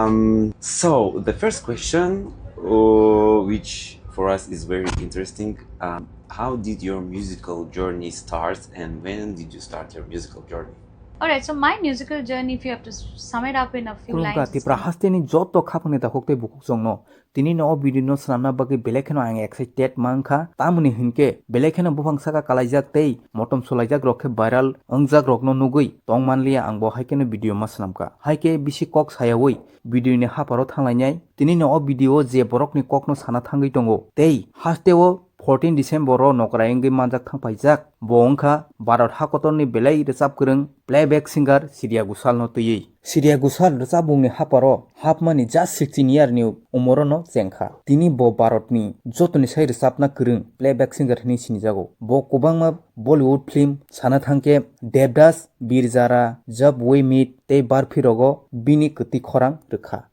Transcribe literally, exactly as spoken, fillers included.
Um, so the first question, uh, which for us is very interesting, um, how did your musical journey start and when did you start your musical journey? Alright, so my musical journey, if you have to s- sum it up in a few Khulumkha lines, Tipra hasteni joto khapangni dakhuk tei bukhuk chwngno. Tini no o video no swnamna bagwi belai kheno ang excited mankha. Tamoni hinkhe belai kheno buphang saka kalaijak tei motom sulaijak rok khe viral wngjak rokno nugwi tong manliya ang bo hai kheno video ma swnamkha. Hai khe bisi kok sayawi video ni haparo thanglainai. Tini no o video o je borokni kokno sana thangwi tongo tei hasteo fourteen December o nokrai wngwi manjak thangpaijak. Bo wngkha Bharat hakotorni belai rwchap kwrwng playback singer Shreya Ghoshal no twiwi. Shreya Ghoshal rwchapmungni haparo hapmani just sixteen year ni umoro no chengkha. Tini bo Bharat ni jotoni sai rwchapna kwrwng playback singer hinwi sinijago. Bo kwbangma Bollywood film sana thangkhe Devdas, Bir Zara, Jab We Meet tei Barfi rogo bini kwtwi khorang rwkha.